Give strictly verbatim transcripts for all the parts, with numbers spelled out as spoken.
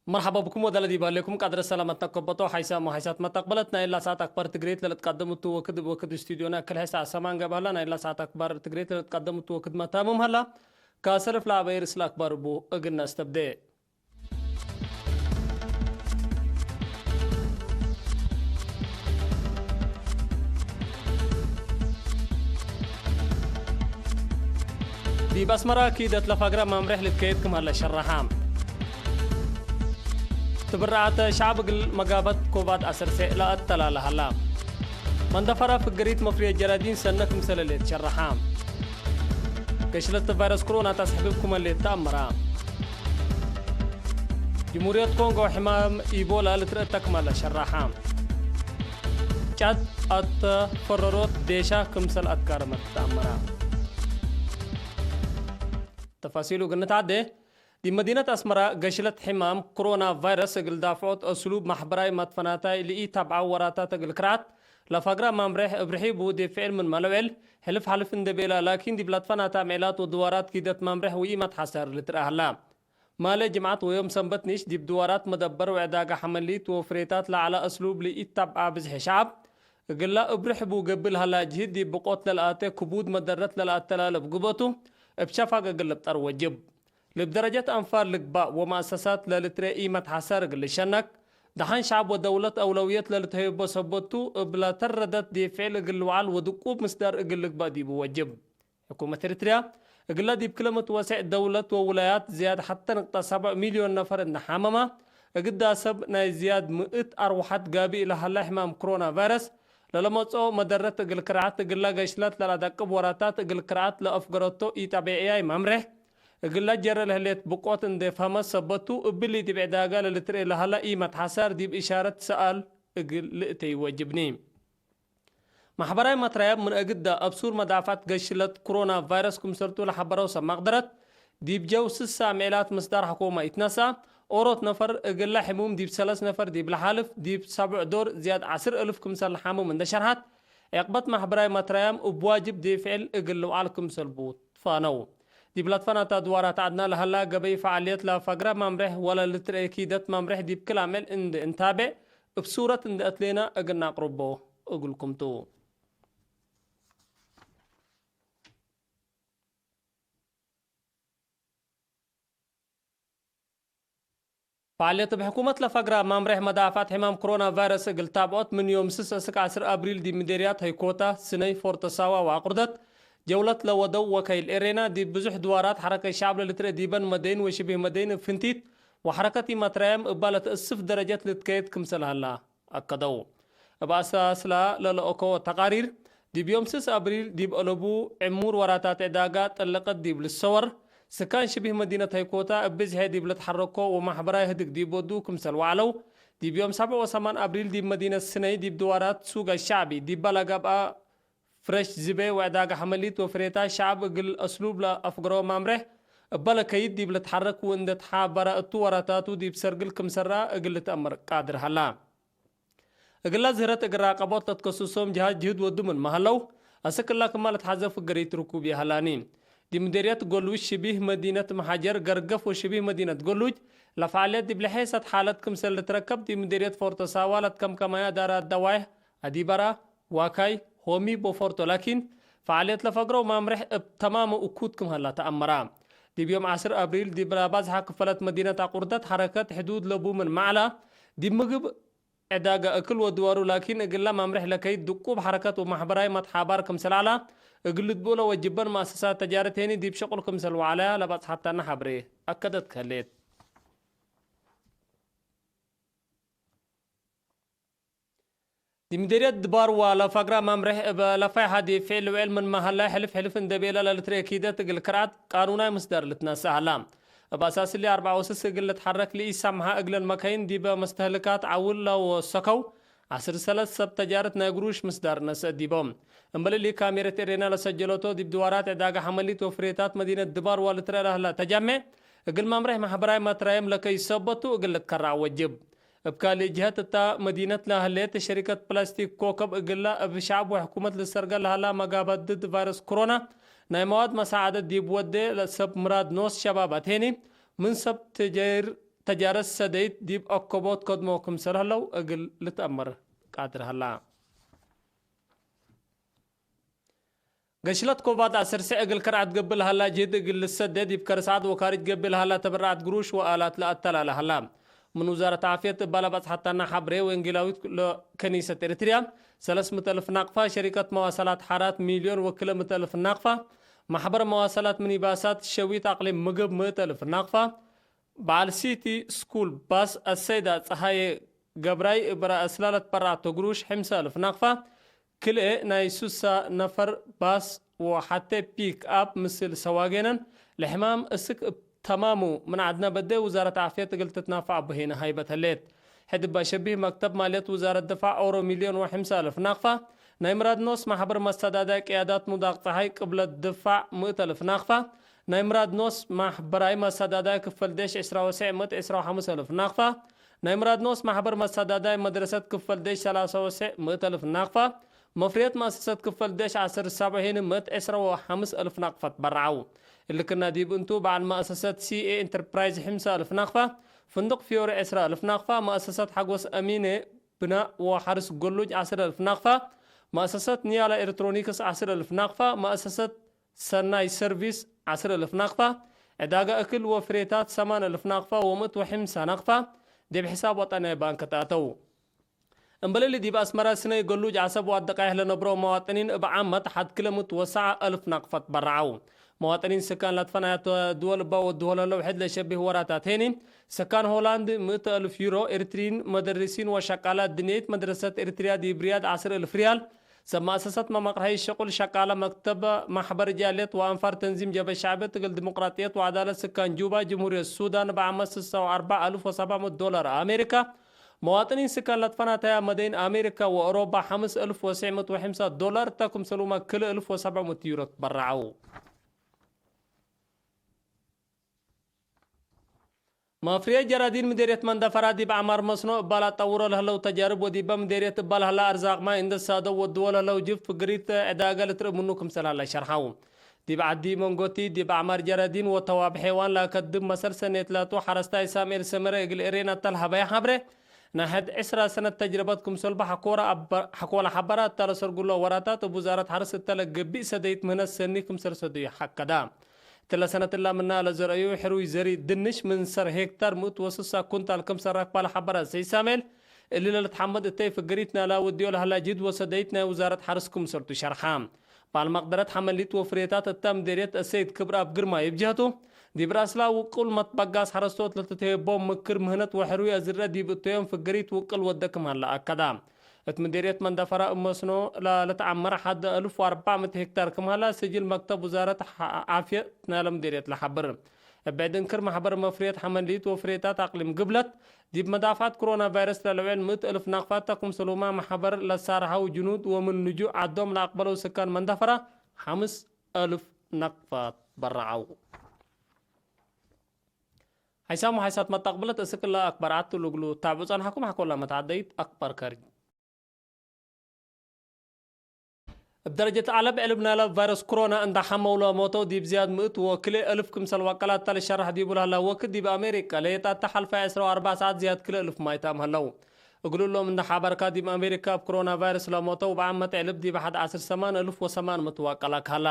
መርሐባ ብኩም ወዳለ ዲብ ሀሌኩም ቃድረ ሰላመት ነከበቶ ሓይሳም ወሓይሳት መተቅበለት ናይ እላ ሰዓት አክባር ትግሬት ለልትቀደም እቱ ወክድ እብ ወክድ ስቱዲዮና ክል ሕሳ ሰማን ገብአላ ናይ እላ ሰዓት አክባር ትግሬት ለልትቀደም እቱ ወክድ መታምም ሀላ። ከሰልፍ ለአበይ ርእስ ለአክባር እቡ እግል ነስተብዴ። ዲብ አስመራ ኪደት ለፋግራ ማምሬሕ ልትከየድ ክም ሀለ ሸረሐ። ትብረዓተ ሸዕብ እግል መጋበት ኮቫድ አሰርሴ ለአተላለ ሀላ። መንደፈራ ፍግሪት መፍርየ ጀራዲን ሰነ ክምሰለ ሌት ሸረሐ። ገሽለት ቫይረስ ኮሮና ተስሕብብ ክመ ሌት ተአመራ። ጅምሁርየት ኮንጎ ሕማም ኢቦላ ልትረአ ተክመለ ሸራሐ። ጫት አተፈረሮት ዴሻ ክምሰል አትካረመት ተአመራ። ተፋሲሉ እግል ንትዓዴ፣ ዲብ መዲነት አስመራ ገሽለት ሕማም ኮሮና ቫይረስ እግል ዳፍዖት አስሉብ ማሕበራይ መትፈናታይ ለኢተብዐው ወራታት እግል ክርዓት ለፋግራ ማምሬሕ እብ ርሒቡ ዲብ ፍዕል ምንመ ለውዕል፣ ሕልፍ ሐልፍ እንዴ ቤላ ላኪን ዲብ ለትፈናተ አምዔላት ወድዋራት ኪደት ማምሬሕ ወኢመትሐሰር ልትረአ ሀላ። ማሌ ጅምዐት ወዮም ሰንበት ኒሽ ዲብ ድዋራት መደበር ወዕዳጋ ሐመሊት ወፍሬታት ለዐለ አስሉብ ለኢተብዐ ብዝሒ ሸዐብ፣ እግላ እብ ርሕቡ ገብእ ለሀላ ጅህድ ዲብ ብቆት ለልአቴ ክቡድ መደረት ለልአተላልፍ ግበቱ እብ ሸፋግ እግል ልብጠር ወጅብ። ልብ ደረጀት አንፋር ልግባእ ወመአሰሳት ለልትሬ ኢመትሐሰር እግል ልሸነክ፣ ደሐን ሸዐብ ወደውለት አውለውየት ለልትሀየቦ ሰበት ቱ፣ እብ ለተረደት ዲብ ፍዕል እግል ልውዓል ወድቁብ ምስዳር እግል ልግባእ ዲቡ ወጅብ። ሕኩመት ኤሪትርያ፣ እግለ ዲብ ክለ ምትወሴዕ ደውለት ወውላያት ዝያድ ሐተ ንቅጠ ሰብዕ ሚልዮን ነፈር እንዴ ሐመመ፣ እግዳ ሰብ ናይ ዝያድ ምእት አርወሐት ጋብእ ለሀለ ሕማም ክሮና ቫይረስ ለለመጽኦ መደረት እግል ክርዓት እግለ ገሽለት ለለአደቅብ ወራታት እግል ክርዓት ለአፍገረቶ ኢጠቢዕያይ መምሬሕ፣ እግለ ጀረ ለህሌት ብቆት እንዴ ፈሀመት ሰበት ቱ፣ እብሊ ዲብ ዕዳጋ ለልትርኤ ለሀለ ኢመትሐሳር ዲብ እሻረት ሰኣል እግል ልእተይ ወጅብኒ። ማሕበራይ መትረያም ምን እግዳ እብ ሱር መዳፍዐት ገሽለት ክሮና ቫይረስ ክምሰልቱ ለሐበረው ሰብ መቅደረት፣ ዲብ ጀው ስሳ ምዕላት ምስዳር ሕኩመ ኢትነሰአ፣ ኦሮት ነፈር እግለ ሕሙም ዲብ ሰለስ ነፈር ዲብ ለሓልፍ፣ ዲብ ሰብዕ ዶር ዝያድ ዐስር እልፍ ክምሰል ለሓምም እንዴ ሸርሐት፣ ዕቅበት ማሕበራይ መትረያም እብ ዋጅብ ዲብ ፍዕል እግል ልውዓል ክምሰል ቡ ትፋነው። ዲብ ለትፈናተ አድዋራት ዐድና ለሀላ ገበይ ፈዓልየት ለፈግረ መምሬሕ ወለ ልትርኤ ኪደት መምሬሕ ዲብ ክል አምዕል እንዴ እንታቤዕ፣ እብ ሱረት እንዴ አትሌና እግል ነአቅርቦ እግልኩም ቱ። ፈዓልየት እብ ሕኩመት ለፈግረ መምሬሕ መዳፍዐት ሕማም ክሮና ቫይረስ እግል ታብዖት ምን ዮም ስስ እስክ ዐስር አብሪል ዲብ ምዴርያት ሀይኮታ፣ ስነይ፣ ፎርቶ ሳዋ ወአቁርደት ጀውለት ለወደው ወከይል ኤሬና፣ ዲብ ብዙሕ ድዋራት ሐረከት ሸዕብ ለልትርኤ ዲበን መደይን ወሽብህ መደይን እብ ፍንቲት ወሐረከት ኢመትረያም እባ ለተአስፍ ደረጀት ልትከየድ ክምሰል ሀላ አከደው። እብ አሳስላ ለለአከወ ተቃሪር፣ ዲብ ዮም ስስ አብሪል ዲብ አለቡ ዕሙር ወራታት ዕዳጋ ጠለቀት ዲብ ልሰወር፣ ስካን ሽቢህ መዲነት ሀይኮታ እብ ብዝሐ ዲብ ልትሐረኮ ወማሕበራይ ህድግ ዲብ ወዱ ክምሰል ወዐለው፣ ዲብ ዮም ሰብዕ ወሰማን አብሪል ዲብ መዲነት ስነይ ዲብ ድዋራት ሱቅ አሸዕቢ ዲበ ለገብአ ፍረሽ ዝቤ ወዕዳጋ ሐመሊት ወፍሬታት ሸዐብ እግል አስሉብ ለአፍገሮ መምሬሕ እበ ለከይድ ዲብ ልትሐረክ ወእንዴ ተሓበረ እቱ ወራታቱ ዲብ ሰርግል ክምሰራ እግል ልትአመር ቃድር ሀላ። እግላ ዝህረት እግል ራቀቦት ለትከስሶም ጀሃት ጅህድ ወዱ ምንመ ሀለው፣ አስክ እላ ክማ ለትሐዘ ፍገሪት ርኩብ ይሀላኒ። ዲብ ምዴርየት ጎሉጅ ሽቢህ መዲነት መሓጀር ገርገፍ ወሽቢህ መዲነት ጎሉጅ ለፈዓልየት ዲብ ለሔሰት ሓለት ክምሰል ልትረከብ፣ ዲብ ምዴርየት ፎርቶ ሳዋ ለትከምከማየ አዳራት ደዋይሕ አዲበራ፣ ዋካይ፣ ሆሚ ቦፎርቶ ላኪን፣ ፈዓልየት ለፈግረው ማምሬሕ እብ ተማመ እኩት ክም ሀላ ተአመራ። ዲብ ዮም ዐስር አብሪል ዲብ ለባዝሐ ክፈለት መዲነት አቁርደት ሐረከት ሕዱድ ለቡ ምን መዕላ፣ ዲብ ምግብ ዕዳጋ እክል ወድዋሩ ላኪን እግለ ማምሬሕ ለከይድ ድቁብ ሐረከት ወማሕበራይ መትሓባር ክምሰል ዐላ፣ እግል ልትብኡለ ወጅበን መአሰሳት ተጃረት ሄኒ ዲብ ሸቁል ክምሰል ወዐለያ ለባጽሐተነ ሐብሬ አከደት ከሌት። ዲብ ምዴርየት ድባርዋ ለፈግረ መምሬሕ እብ ለፋይሐ ዲብ ፍዕል ልውዕል ምንመ ሀለ፣ ሕልፍ ሕልፍ እንዴ ቤለ ለልትርኤ ኪደት እግል ክርዓት ቃኑናይ ምስዳር ልትነሰእ ሀላ። እብ አሳስ እሊ አርበዕ ወስስ እግል ልትሐረክ ለኢሰምሐ እግለን መካይን ዲበ መስተህልካት ዐውል ለወሰከው ዐስር ሰለስ ሰብ ተጃረት ናይ ግሩሽ ምስዳር ነሰእ ዲቦም። እምበል እሊ ካሜረት ኤሬና ለሰጀለቶ ዲብ ድዋራት ዕዳጋ ሐመሊት ወፍሬታት መዲነት ድባርዋ ልትረአ ለሀላ ተጃሜዕ እግል መምሬሕ ማሕበራይ መትራይም ለከይ ሰበቱ እግል ልትከረዕ ወጅብ። እብ ካልእ ጀሀት እታ መዲነት ለህሌት ሸሪከት ፕላስቲክ ኮከብ እግላ እብ ሸዕብ ወሕኩመት ልሰርገ ለሀላ መጋበት ድድ ቫይረስ ኮሮና ናይ መዋድ መሳዕደት ዲብ ወዴ ለሰብ ምራድ ኖስ ሸባብ አትሄኒ ምን ሰብ ተጀይር ተጃረት ሰደይት ዲብ አኮቦት ከድሞ ክምሰል ህለው እግል ልትአመር ቃድር ሀላ። ገሽለት ኮቫድ አስር ስዕ እግል ከርዐት ገብእ ለሀላ ጅህድ እግል ልሰዴ ዲብ ከርስ ዐድ ወካርጅ ገብእ ለሀላ ተበረዓት ግሩሽ ወአላት ለአተላለ ሀላ። ምን ውዛረት ዓፍየት እባለ በጽሐታና ሐብሬ ወንጌላዊት ለከኒሰት ኤሪትርያ ሰለስ ምእት አልፍ ናቅፋ፣ ሸሪከት መዋሰላት ሐራት ሚልዮን ወክልኤ ምእት አልፍ ናቅፋ፣ ማሕበር መዋሰላት ሚኒባሳት ሸዊት አቅሊም ምግብ ምእት አልፍ ናቅፋ፣ በዓል ሲቲ ስኩል ባስ አሰይዳ ጸሃዬ ገብራይ እብ ረአስላ ለትበረዐቶ ግሩሽ ሕምሰ አልፍ ናቅፋ፣ ክልኤ ናይ ሱሳ ነፈር ባስ ወሐቴ ፒክ አፕ ምስል ሰዋጌነን ለሕማም እስክ እብ ተማሙ ምን ዐድነ በዴ ውዛረት ዓፍየት እግል ትትናፈዕ አቡ ሄነ ሃይበት ህሌት። ሕድ እባ ሸቢህ መክተብ ማልየት ውዛረት ድፋዕ ኦሮ ሚልዮን ወሕምሰ አልፍ ናቅፋ፣ ናይ ምራድ ኖስ ማሕበር መሰዳዳይ ቅያዳት ሙዳቅ ጸሓይ ቅብለት ድፋዕ ምእት አልፍ ናቅፋ፣ ናይ ምራድ ኖስ ማሕበራይ መሰዳዳይ ክፈል ዴሽ ዕስራ ወስዕ ምእት ዕስራ ወሐምስ አልፍ ናቅፋ፣ ናይ ምራድ ኖስ ማሕበር መሰዳዳይ መድረሰት ክፈል ዴሽ ሰላሳ ወስዕ ምእት አልፍ ናቅፋ፣ መፍርየት መአሰሰት ክፈል ዴሽ ዐስር ሳብዕ ሄኒ ምእት ዕስራ ወሐምስ አልፍ ናቅፋ ትበረዐው። እሊ ክና ዲብ እንቱ በዓል መአሰሰት ሲ ኤ ኢንተርፕራይዝ ሕምሰ አልፍ ናቅፋ፣ ፍንዱቅ ፊዮሪ ዕስራ አልፍ ናቅፋ፣ መአሰሰት ሐጎስ አሚኔ ብናእ ወሐርስ ገሉጅ ዐስር አልፍ ናቅፋ፣ መአሰሰት ኒያላ ኤሌክትሮኒክስ ዐስር አልፍ ናቅፋ፣ መአሰሰት ሰናይ ሰርቪስ ዐስር አልፍ ናቅፋ፣ ዕዳጋ እክል ወፍሬታት ሰማን አልፍ ናቅፋ ወምእት ወሕምሳ ናቅፋ ዲብ ሕሳብ ወጠንያይ ባንክ ተአተው። እምበል እሊ ዲብ አስመረ ስነይ ገሉጅ ዐሰብ ወአደቃይሕ ለነብሮ መዋጥኒን እብ ዓመት ሐድ ክለ ምእት ወሰዓ አልፍ ናቅፋ ትበረዐው። መዋጥኒን ስካን ለትፈናያተ ድወል እባ ወድሆ ለህለው ሕድ ለሸቢህ ወራታት ሄኒ፣ ስካን ሆላንድ ምእት አልፍ ዩሮ፣ ኤሪትሪን መደርሲን ወሸቃላት ድንየት መድረሰት ኤሪትርያ ዲብ ሪያድ ዐስር አልፍ ሪያል፣ ሰብ መአሰሰት መመቅርሐይ ሽቁል ሸቃለ መክተብ ማሕበር ጃልየት ወአንፋር ተንዚም ጀብሀት ሸዕብየት እግል ዲሞቅራጥየት ወዐዳለት ስካን ጁባ፣ ጅምሁርየት ሱዳን፣ እብ ዓመት ስሳ ወአርበዕ አልፍ ወሰብዕ ምእት ዶላር አሜሪካ፣ መዋጥኒን ስካን ለትፈናተያ መደይን አሜሪካ ወአውሮባ ሐምስ አልፍ ወስዕ ምእት ወሕምሳ ዶላር እተ ክምሰልሁመ ክልኤ አልፍ ወሰብዕ ምእት ዩሮ ትበረዐው። መፍርየት ጀራዲን ምዴርየት መንደፈራ ዲብ ዐማር መስኖ እባል አጠውሮ ለህለው ተጃርብ ወዲበ ምዴርየት እባል ህላ አርዛቅ ማይ እንዴ ሳደው ወድዎ ለህለው ጅፍ ፍግሪት ዕዳገ ልትርእ ምኑ ክምሰል ሀለ ሸርሐው። ዲብ ዐዲ መንጎቲ ዲብ ዐማር ጀራዲን ወተዋብ ሐይዋን ለአከድብ መሰል ሰኔት ላቱ ሐረስታይ ሳምኤል ሰመረ እግል ኤሬና እተ ለሀበየ ሐብሬ፣ ናይ ሕድ ዕስራ ሰነት ተጅረበት ክምሰልቡ ሐኮረ አበ-፣ ሐኮለ ሐበራት እተ ለሰርጉሎ ወራታት እብ ውዛረት ሐርስ እተ ለገብእ ሰደይት ምህነት ሰኒ ክምሰል ሰደዩ ሐከዳ። እትለ ሰነት እላ ምና ለዘርአዩ ሕሩይ ዘሪ ድንሽ ምን ሰር ሄክታር ምእት ወስሳ ኩንታል ክምሰል ረክባ ለሐበረ ሰይድ ሳሜል፣ እሊ ለልትሐመድ እተይ ፍግሪት ናላ ወድዮ ለሀላ ጅህድ ወሰደይት ናይ ውዛረት ሐርስ ክምሰልቱ ሸርሐ። በዓል መቅደረት ሐመሊት ወፍሬታት እተ ምዴርየት አሰይድ ክብረአብ ግርማይ እብ ጀህቱ፣ ዲብ ረአስላ ውቁል መትበጋስ ሐረስቶት ለትትሄቦም ምክር ምህነት ወሕሩይ አዝረ ዲብ እተዮም ፍግሪት ውቅል ወደ ክም ሀለ አከዳ። እት ምዴርየት መንደፈራ እብ መስኖ ለልትዐመር ሐድ አልፍ ወአርበዕ ምእት ሄክታር ክም ሀላ፣ ስጅል መክተብ ውዛረት ሐ-፣ ዓፍየት ናለ ምዴርየት ለሐብር። እብ ዕድ እንክር፣ ማሕበር መፍርየት ሐመሊት ወፍሬታት አቅሊም ግብለት፣ ዲብ መዳፍዐት ክሮና ቫይረስ ለልዕል ምእት አልፍ ናቅፋት ተ ክምሰልሁመ ማሕበር ለሳርሐው ጅኑድ ወምን ንጁዕ ዐዶም ለአቅበለው ስካን መንደፈራ ሐምስ አልፍ ናቅፋት በረዐው። ሐይሳም ወሐይሳት መጣቅብለት እስክ እለ አክበር ዐድ እግሉ ታብዑ ጸንሐኩም። ሐቆላ መትዓደይት አክበር ከርጅ። እብ ደረጀት ዐለም ዕልብ ናለ ቫይረስ ኮሮና እንዳ ሐመው ለሞተው ዲብ ዝያድ ምእት ወክልኤ እልፍ ክምሰል ወቀላት ተ ልሸረሕ ዲቡ ለህለ ወክድ ዲብ አሜሪካ ለየጣተ ሐልፋይ ዕስራ ወአርበዕ ሰዓት ዝያድ ክልኤ እልፍ ማይታም ሀለው። እግል እሎም እንደ ሐበርካ፣ ዲብ አሜሪካ እብ ኮሮና ቫይረስ ለሞተው እብ ዓመት ዕልብ ዲብ ሐድ ዐስር ሰማን እልፍ ወሰማን ምትዋቀላ ከሀላ።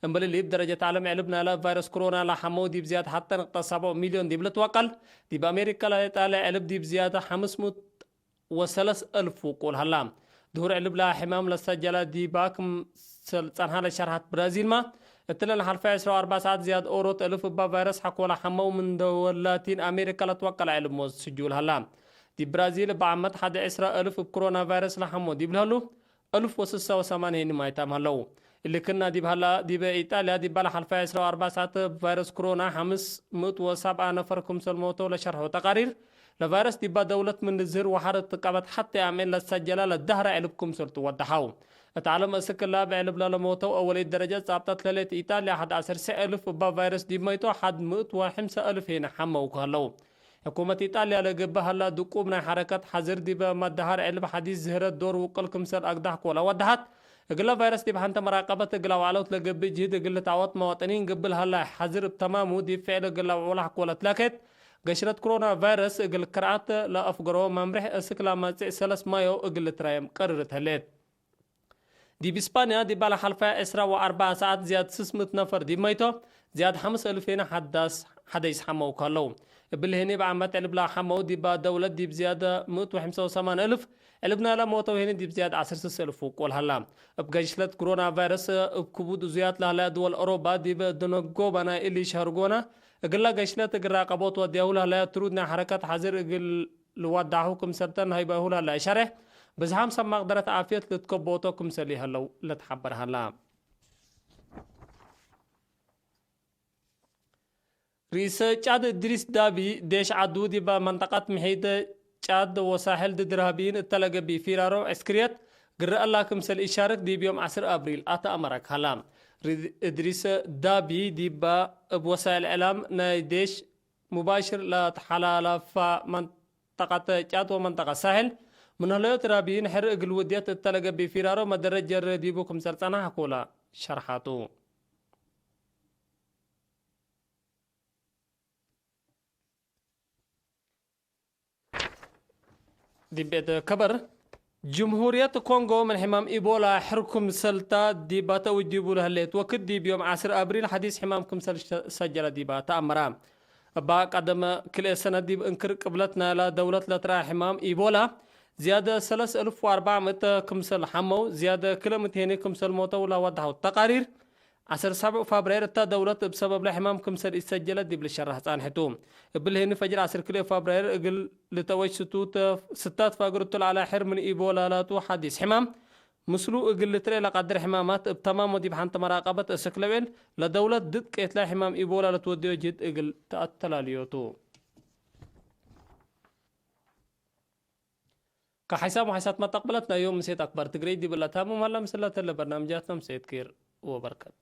እምብሊ ዲብ ደረጀት ዐለም ዕልብ ናለ ቫይረስ ኮሮና ለሐመው ዲብ ዝያድ ሐተ ንቅጠ ሰብዑ ሚልዮን ዲብ ልትወቀል፣ ዲብ አሜሪካ ለጣለ ዕልብ ዲብ ዝያድ ሐምስ ምእት ወሰለስ እልፍ ውቁል ሀላ። ድሁር ዕልብ ለሐማም ለሰጀለ ዲባ ክምሰል ጸንሐ ለሸርሐት ብራዚልመ፣ እትለ ለሐልፈ ዕስራ ወአርበዕ ሰዓት ዝያድ ኦሮት እልፍ እባ ቫይረስ ሐቆ ለሐመው ምን ደወል ላቲን አሜሪካ ለትወቀለ ዕልብ ሞት ስጁል ሀላ። ዲብ ብራዚል እብ ዓመት ሐደ ዕስራ እልፍ እብ ኮሮና ቫይረስ ለሐሞ ዲብ ለህሉ፣ እልፍ ወስሳ ወሰማንያ ሄኒ ማይታም ሀለው። እሊ ክና ዲብ ሀላ፣ ዲበ ኢጣልያ ዲባ ለሐልፈ ዕስራ ወአርበዕ ሰዓት እብ ቫይረስ ኮሮና ሐምስ ምእት ወሰብዓ ነፈር ክምሰል ሞተው ለሸርሐው ተቃሪር፣ ለቫይረስ ዲባ ደውለት ምን ልዝህር ወሐር እት ቀበት ሐቴ አምዕል ለሰጀለ ለዳህረ ዕልብ ክምሰልቱ ወደሐው። እት ዐለም እስክ እላ እብ ዕልብ ለለሞተው አወለይት ደረጀት ጻብጠት ለህሌት ኢጣልያ ሐድ ዐስር እልፍ እባ ቫይረስ ዲብ መይቶ ሐድ ምእት ወሐምሳ እልፍ ሄነ ሐመው ከህለው። ሕኩመት ኢጣልያ ለገብእ ሀላ ድቁብ ናይ ሐረከት ሐዝር ዲበ መደሃር ዕልብ ሐዲስ ዝህረት ዶር ውቅል ክምሰል አግዳህ ኮላ ወደሐት። እግለ ቫይረስ ዲብ ሐንተ መራቀበት እግል አውዐሎት ለገብእ ጅህድ እግል ልትዐወት መዋጥኒን ግብል ሀላ ሐዝር እብ ተማሙ ዲብ ፍዕል እግል አውዕሎ ሐቆለት ላኬት ገሽለት ክሮና ቫይረስ እግል ክርዓት ለአፍገሮ መምሬሕ እስክ ለመጽእ ሰለስ ማዮ እግል ልትራየም ቀርርት ህሌት። ዲብ እስፓንያ ዲብ ለሐልፈ ዕስራ ወአርበዕ ሰዓት ዝያድ ስስ ምእት ነፈር ዲብ መይቶ፣ ዝያድ ሐምስ እልፍ ሄነ ሐዳስ ሐደይስ ሐመው ከለው። እብል ህኒ እብ ዓመት ዕልብ ለሐመው ዲባ ደውለት ዲብ ዝያድ ምእት ወሐምሳ ወሰማን እልፍ፣ ዕልብ ናይለ ሞተው ህኒ ዲብ ዝያድ ዐስር ስስ እልፍ ውቁል ሀላ። እብ ገሽለት ክሮና ቫይረስ እብ ክቡድ እዙያት ለህለያ ድወል ኦሮባ ዲብ ድነጎባ ናይ እሊ ሸህር ጎና፣ እግላ ገሽለት እግል ራቀቦት ወድያሁ ለህለያ ትሩድ ናይ ሐረከት ሐዚር እግል ልዋዳሁ ክምሰልተን ሀይባሁ ለህላ ሸሬሕ፣ ብዝሓም ሰብ መቅደረት ዓፍየት ልትከቦቶ ክምሰል ይሀለው ለትሓበር ሀላ። ርኢሰ ጫድ እድሪስ ዳቢ፣ ዴሽ ዐዱ ዲበ መንጠቀት ምሒድ ጫድ ወሳሕል ድድ ርሃብይን እተ ለገብእ ፊራሮ ዕስክርየት ግረ እላ ክምሰል ኢሻርክ ዲብ ዮም ዐስር አብሪል አተአመረክ ሀላ። ርኢስ እድሪስ ዳቢ ዲበ እብ ወሳይል እዕላም ናይ ዴሽ ሙባሽር ለተሐላለፋ መንጠቀት ጫድ ወመንጠቀት ሳሕል ምን ህለዮት ራብይን ሕር እግል ውድየት እተ ለገብእ ፊራሮ መደረት ጀረ ዲቡ ክምሰል ጸናሕ አኮላ ሸርሓቱ። ዲብ ቤት ከበር፣ ጅምሁርየት ኮንጎ ምን ሕማም ኢቦላ ሕር ክምሰልታ ዲባ ተእውጅ ዲቡ ለህሌት ወክድ ዲብ ዮም ዐስር አብሪል ሐዲስ ሕማም ክምሰል ሰጀለ ዲባ ተአመራ። እባ ቀደመ ክልኤ ሰነት ዲብ እንክር ቅብለት ናይላ ደውለት ለትረአ ሕማም ኢቦላ ዝያደ ሰለስ እልፍ ወአርበዕ ምእት ክምሰል ሐመው፣ ዝያደ ክልኤ ምእት ሄኒ ክምሰል ሞተው ለወደሐው ተቃሪር፣ ዐስር ሰብዕ ፋብራይር እታ ደውለት እብ ሰበብለ ሕማም ክምሰል ኢሰጀለት ዲብ ልሸረሕ ጻንሕቱ። እብል ህኒ ፈጅር ዐስር ክልኤ ፋብራይር እግል ልተወጅ ስቱት ስታት ፋግር እቱ ለዐለ ሕር ምን ኢቦላ ላቱ ሐዲስ ሕማም ምስሉ እግል ልትርኤ ለቀድር ሕማማት እብ ተማም ወዲብ ሐንቲ መራቀበት እስክ ለውዕል ለደውለት ድድ ቄትለ ሕማም ኢቦላ ለትወድዮ ጅህድ እግል ተአተላልዮቱ። ከሐይሳም ወሐይሳት መተቅብለት ናይ ዮም ምሴት አክባር ትግረይ ዲብ ለታምም ሀላ። ምስለተ ለበርናምጃትነ ምሴት ኪር ወበርከት።